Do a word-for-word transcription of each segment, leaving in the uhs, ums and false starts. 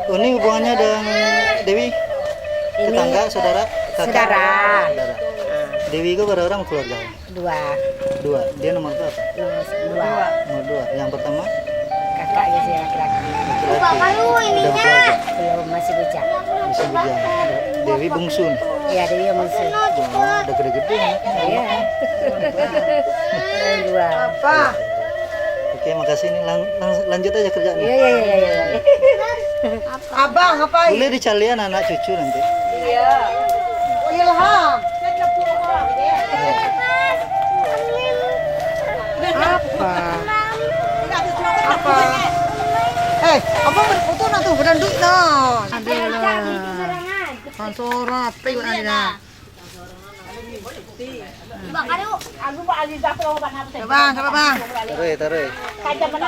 Ini hubungannya dengan Dewi? Ini tetangga, saudara, kakak? Saudara. Saudara. Dewi itu berapa orang keluarga? Dua. Dua. Dia nomor berapa? Nomor dua. Nomor dua. Yang pertama? Kakak dia si laki-laki. Laki-laki. Udah berkeluarga? Belum, masih bujang. Masih bujang. Dewi bungsu nih? Iya, Dewi yang bungsu. Oh, udah gede-gede anaknya. Iya. Nomor dua. Apa? Oke, makasih nih. Lang-, lang-, lanjut aja kerjaan. Iya, iya, iya, iya, iya. Abang, apa? Boleh dicalian anak cucu nanti. Iya. Ilham. Apa? Apa? Eh, apa foto nak tu? Badan duit nah. Ada lah. Sorang-sorang, apa yang ada? Sabar, sabar, bang. Taruh, taruh. Apa?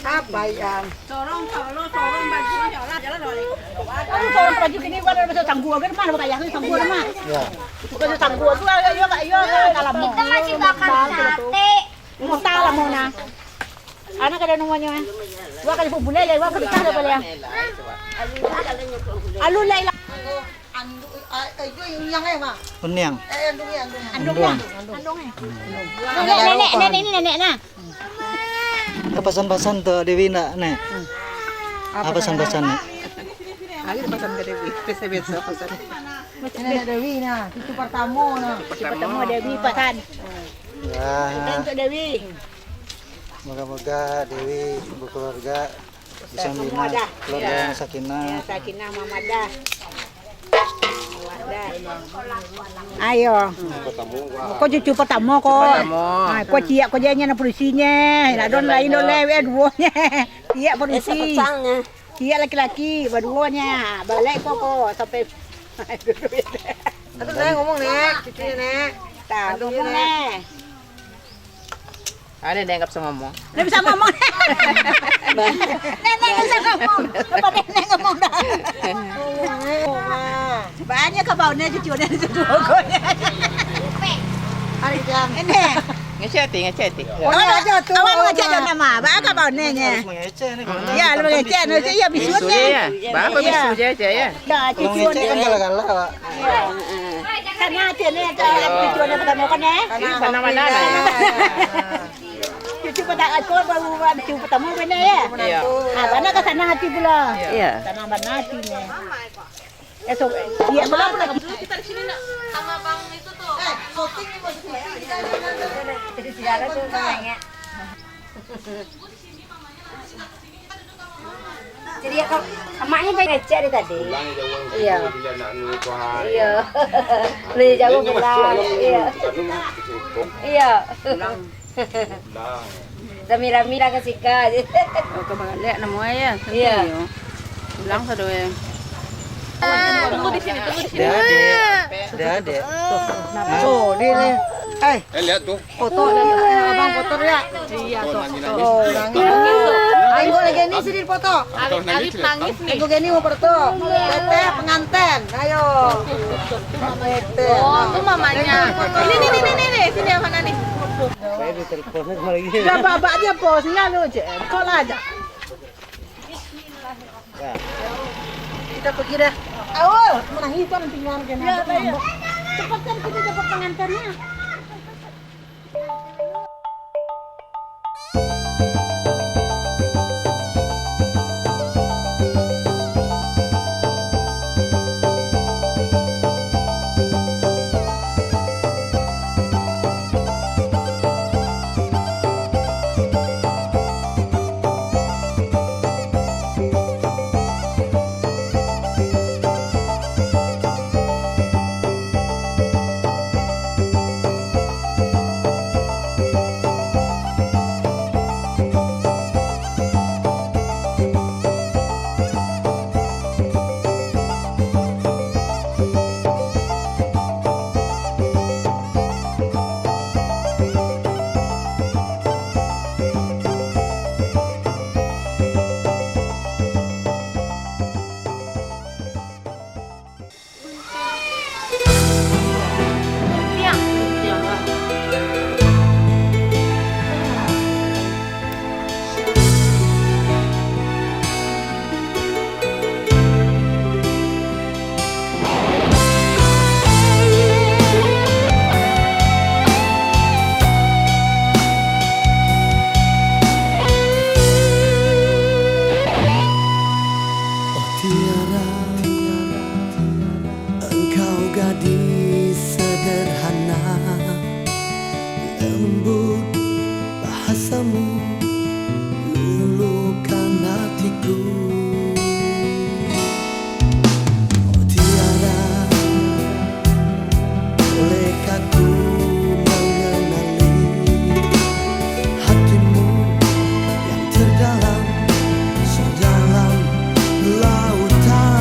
Apa yang? Sorong, sorong, sorong baju, ya Allah, jalan, jalan. Aduh, sorong baju kini, bukan ada baju tangguh, kan mah, bakal yang tangguh, kan mah. Ya. Baju tangguh tu, ayo, ayo, ayo, ayo, dalam. Kita masih bakar sate. Mota lah, mau nah. Anak kada namanya, eh. Dua kali pun boleh, ya, dua kali kah, boleh, ya. Alu, lai, lah. Andu-, ah, eh, itu yang, yang, eh, Mak. Uniang. Eh, andu, ya, andu. Andu, andu. Andu, eh. Nenek, nenek, nenek, ini nenek, nah. Ada pasan-pasan tu Dewi nak, Nek? Hmm. Apa pasan-pasan, Nek? Ayo pasan ke Dewi. Biasa-biasa pasan. Ini Dewi, nah. Cucu pertama, nah. Cucu pertama Dewi pasan. Ya. Pasan untuk Dewi. Moga-moga Dewi berkeluarga bisa membina keluarga yang sakinah. Ya, sakinah, mawaddah. Ayo. Ko cucu pertama ko. Cucu pertama. Ha, ko ciek ko je nyo nan padusinyo. Nak don lain don lai, duo nyo. Ciek padusi. Ciek laki-laki, baduo nyo. Balek ko, ko sampai. Atu, Nek, ngomong, Nek. Cucu, Nek. Tah, ngomong, Nek. Ada Nek, nggak bisa ngomong. Nggak bisa ngomong. Nenek nggak bisa ngomong. Apa Nenek ngomong dah? Banyak kabau Nek cucu Nek itu pokoknya. Hari jam. Ini. Ngecek hati, ngecek hati. Oh, ya, aja tu. Awak ngecek nama. Banyak kabau Neknya. Harus mengecek ni, kalau ya, lu ngecek, ngecek, ya, bisu ya. Bapak bisu je, ya. Ya, cucu Nek. Kalau ngecek kan galak-galak, Pak. Sana hati ni, cucu Nek pertama kan, eh? Ini mana-mana lah, ya. Cucu pata-, ko baru cucu pertama bana, ya? Iya. Ah, bana ka sana hati pula. Iya. Sana bana hati ni. Eh, so, iya, pula pula. Kita di sini, nak. Sama Bang itu tuh. Eh, syuting ni masih syuting. Segala tu, nanya. Jadi, ya, kau, emaknya baik ngecek dari tadi. Pulang jauh. Iya. Dia nak nunggu tuh hari. Iya. Beli jauh. Ini masuk pulang. Iya. Iya. Pulang. Rami-rami lah ka sika. Oh, ka balek namo, ya? Iya. Pulang sado, ya. Tunggu di sini, tunggu di sini. Dia, dia. Dia, dia. Oh, ni, ni. Eh. Eh, lihat tuh. Foto, abang foto ya? Iya, tuh. Oh, nangis. Tengok lagi ni sini foto. Arif, Arif nangis nih. Tengok gini mau foto. Teteh pengantin. Ayo. Teteh. Oh, itu mamanya. Ini, ini, ini, ini, ini. Sini apa nih? Saya ditelepon lagi. Udah babak aja posnya lu, Cek. Kok lah aja. Kita pergi dah. Awal, menangis itu nanti ngan kena. Ya, ya. Cepat kan kita dapat pengantinnya. Jadi sederhana, lembut bahasamu, luluhkan hatiku. Oh tiara, bolehkah ku mengenali hatimu yang terdalam sedalam lautan?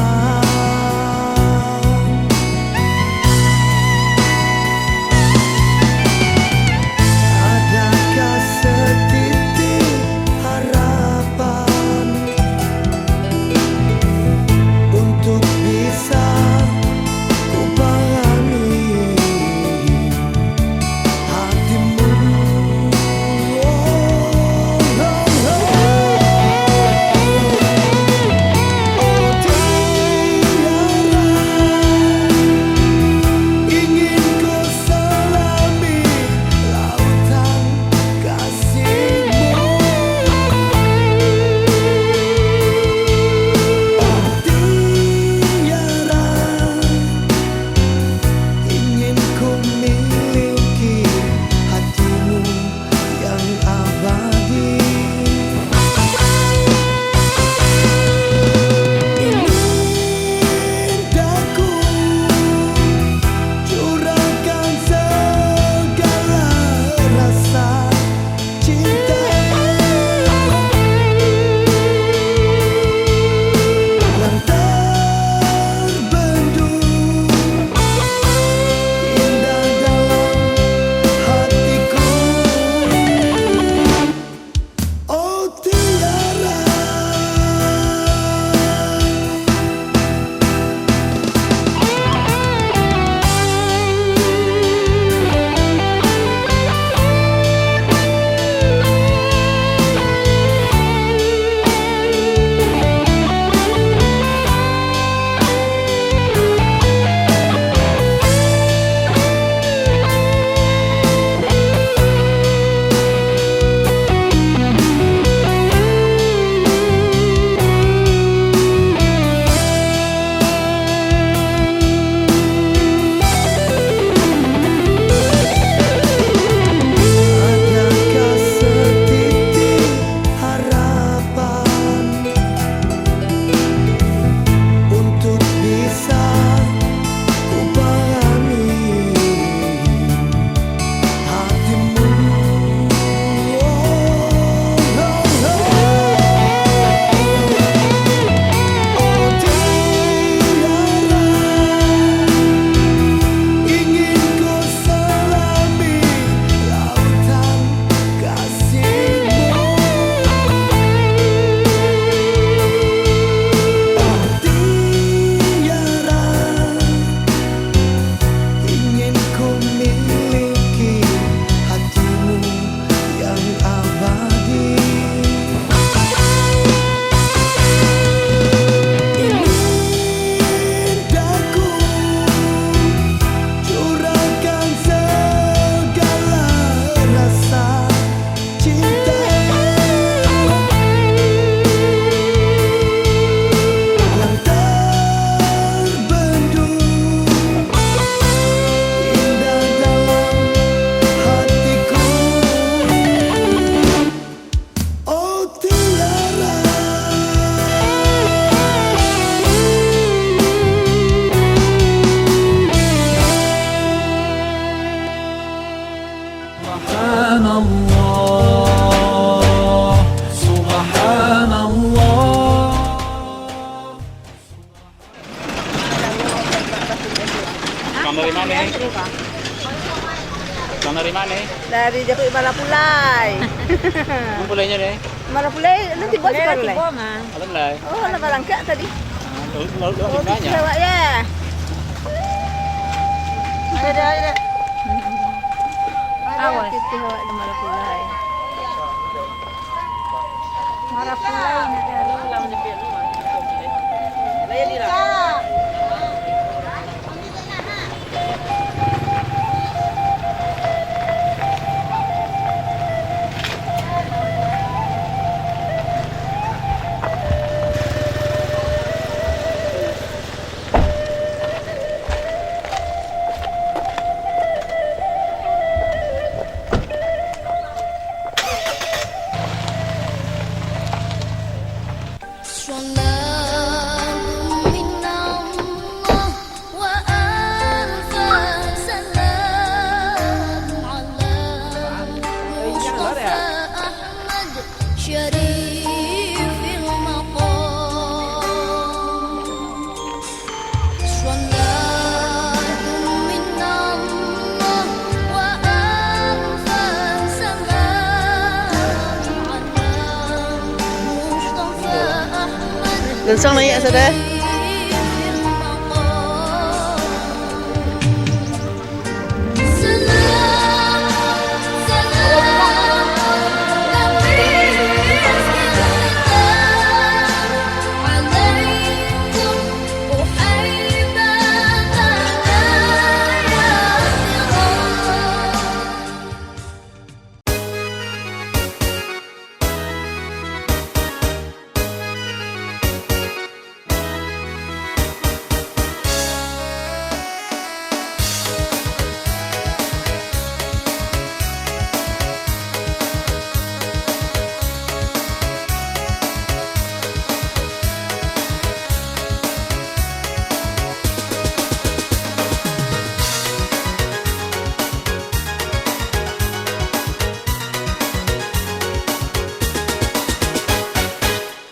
Adakah setitik harapan untuk bisa ku pahami hatimu? Oh, oh, oh. Oh tiara, ingin ku salami lautan kasihmu. Oh tiara, ingin ku miliki hatimu yang abadi. Indahku, curahkan segala rasa cinta yang terbendung indah dalam hatiku. Oh tiara. Adakah setitik harapan untuk bisa ku pahami hatimu? Oh, oh, oh. Oh tiara, ingin ku salami lautan kasihmu. Oh tiara, ingin ku miliki hatimu yang abadi. Indahku, curahkan segala rasa cinta yang terbendung indah dalam hatiku. Oh tiara. Subhanallah, subhanallah. Pulang dari mana? Pulang dari mana? Dari Japuik Malapulai. Mana pulainya ni? Malapulai, nanti buat Malapulai sekarang lah. Tiba, Mang. Malam lah. Oh, lah barangkat tadi. Ah, lalu, lalu, lalu. Oh, banyak. Titik lewat ya. Ayo deh, ayo deh. Awas. Titik lewat di Malapulai. Marapulai nak lalu. Langsung naik, Saudara.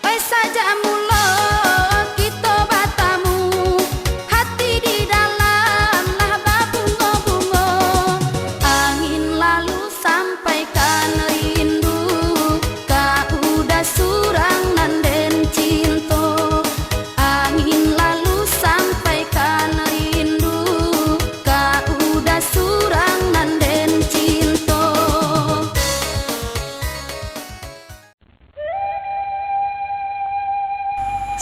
Oi, sajak mulo kito batamu, hati di dalam lah babungo-bungo. Angin lalu sampaikan rindu, ka udah surang nan den cinto. Angin lalu sampaikan rindu, ka udah surang nan den cinto.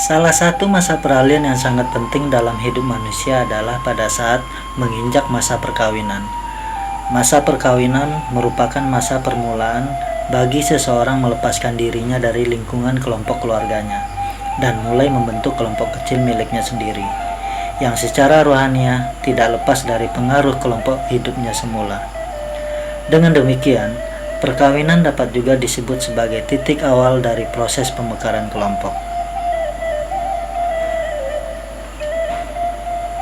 Salah satu masa peralihan yang sangat penting dalam hidup manusia adalah pada saat menginjak masa perkawinan. Masa perkawinan merupakan masa permulaan bagi seseorang melepaskan dirinya dari lingkungan kelompok keluarganya dan mulai membentuk kelompok kecil miliknya sendiri, yang secara rohaniah tidak lepas dari pengaruh kelompok hidupnya semula. Dengan demikian, perkawinan dapat juga disebut sebagai titik awal dari proses pemekaran kelompok.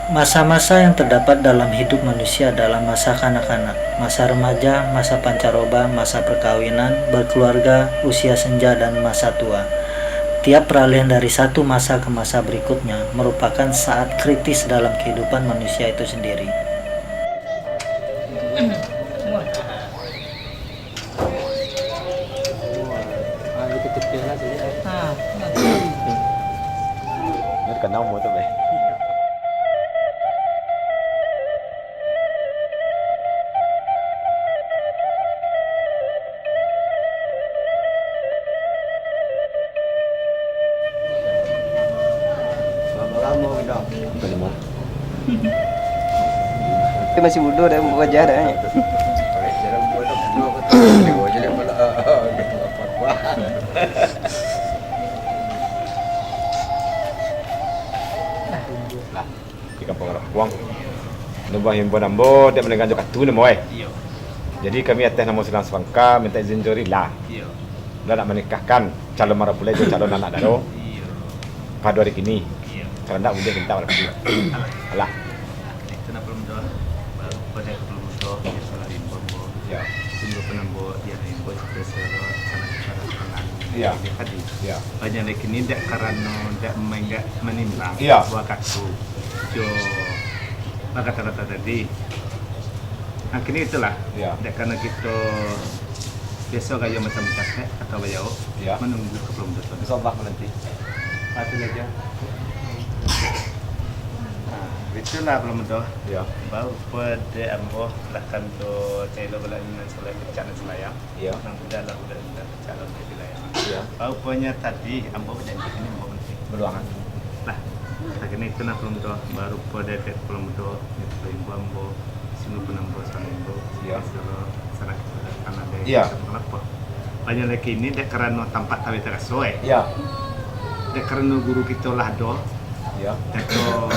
Masa-masa yang terdapat dalam hidup manusia adalah masa kanak-kanak, masa remaja, masa pancaroba, masa perkawinan, berkeluarga, usia senja, dan masa tua. Tiap peralihan dari satu masa ke masa berikutnya merupakan saat kritis dalam kehidupan manusia itu sendiri. Dia masih muda dah, buat jahat dah. Lah, di Kampung Rampuang. Nubah himbau nambo, dek menengah jo katu nambo, eh. Iyo. Jadi kami ateh namo Sulang Suangka minta izin jo rila. Iyo. Lah nak manikahkan calon marapulai jo calon anak daro. Iyo. Pado ari kini. Iyo. Kalau ndak, buliah minta marapulai. Alah. Alah. Itu nak belum doa. Baru pada belum doa, biasalah impor, bo. Iyo. Sungguh penambo, ya, impor, biasalah, sana, sana, sana. Iyo. Dia tadi. Iyo. Banyak lagi ni, dak karano, dak main, dak manimbang. Iyo. Buah katu. Jo, bakato-kato tadi. Nah, kini itulah. Iyo. Dak karano kito biaso gayo macam-macam, eh, atau bayau, iyo, manunggu ka Pulau Mudo tu. Insyaallah, mananti. Patuh sajo. Nah, itulah Pulau Mudo. Iyo. Baru pede ambo, lah kan tu, cai lo bala nan salai, cak nan salayang. Iyo. Nan udah lah, udah, udah, cak lo, udah, udah, ya. Iyo. Baru punya tadi, ambo bajanji, kini ambo mananti. Baluangan. Lah, kini itu nah Pulau Mudo, baru pede dek Pulau Mudo, itu imbau ambo. Sungguh penambo, sungguh penambo. Iyo. Salah, salah, salah, salah, deh. Iyo. Kenapa? Banyak lagi ni, dek karano tampak tawi taraso, eh. Iyo. Dek karano guru kito lah do. Iyo. Dek to,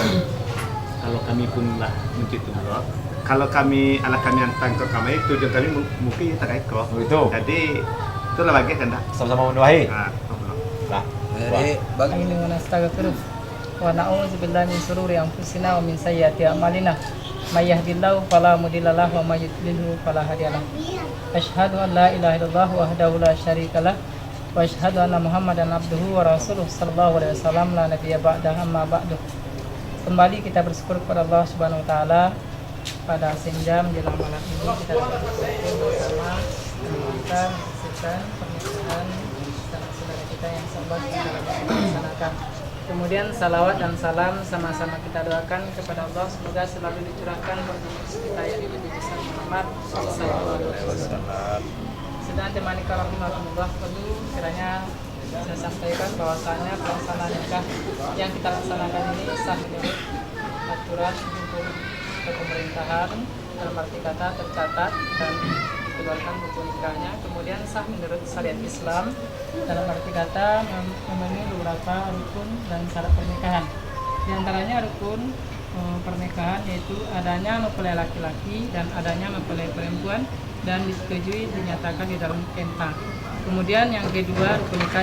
kalau kami pun lah mencit tu do. Kalau kami, alah kami antang ke kami, tujuan kami mu-, mungkin ya tak ko. Begitu. Jadi, itulah bagi kandak. Sama-sama menuahi. Ah, betul. Nah. Jadi, bagi Amin wa nastaghfiruh. Wa na'udzubillahi min syururi anfusina wa min sayyiati a'malina. May yahdihillahu fala mudhillalah wa may yudlilhu fala hadiyalah. Asyhadu an la ilaha illallah wahdahu la syarikalah. Wa asyhadu anna Muhammadan abduhu wa rasuluh sallallahu alaihi wasallam la nabiyya ba'dah, amma ba'du. Kembali kita bersyukur kepada Allah Subhanahu wa Ta'ala, pada senja menjelang malam ini kita dapat berkumpul bersama, menyaksikan pernikahan sanak saudara kita yang sabar kita laksanakan. Kemudian, salawat dan salam sama-sama kita doakan kepada Allah, semoga selalu dicurahkan pada Nabi kita yang Nabi besar Muhammad sallallahu alaihi wasallam. Sidang jamaah nikah rahimakumullah, perlu kiranya saya sampaikan bahwasanya pelaksanaan nikah yang kita laksanakan ini sah menurut aturan hukum kepemerintahan, dalam arti kata tercatat dan dikeluarkan buku nikahnya, kemudian sah menurut syariat Islam, dalam arti kata mem- memenuhi beberapa rukun dan syarat pernikahan. Di antaranya rukun eh, pernikahan, yaitu adanya mempelai laki-laki dan adanya mempelai perempuan dan disetujui dinyatakan di dalam K M K. Kemudian yang kedua, rukun nikah